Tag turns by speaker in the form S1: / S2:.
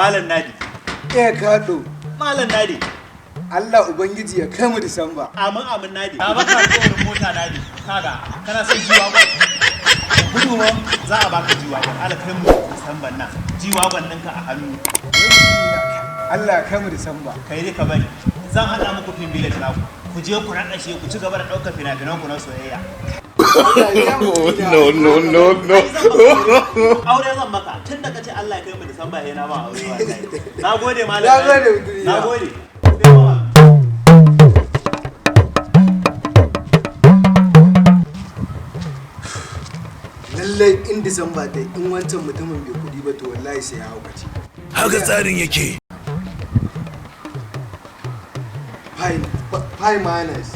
S1: Malam Nadi.
S2: Eh, kaɗo.
S1: Malam Nadi.
S2: Allah Ubangiji ya kai mu Disamba.
S1: Amin, amin, Nadi. Na baka alƙawarin mota, Nadi. Kaga, kana son G-Wagon? Gudu ma za a baka G-Wagon. Allah kai mu Disamban nan. G-Wagon ɗinka a hannu.
S2: Allah ya kai mu Disamba.
S1: Kai dai ka bari. Zan haɗa muku film village naku. Ku je ku raɗa shi, ku ci gaba da ɗaukar fina-finan ku na soyayya.
S3: No, no, no, no.
S1: Ai, zan maka aure, zan maka. Tun da kace Allah ya kai mu Disamba, sai na ma aure wallahi. Na gode, malam.
S2: Na gode, mutumina.
S1: Na gode. Sai kuma.
S2: Lallai in Disamba ta yi, in wancan mutumin bai kuɗi ba, to wallahi sai ya haukace.
S3: Haka tsarin yake.
S2: Pi, pi minus.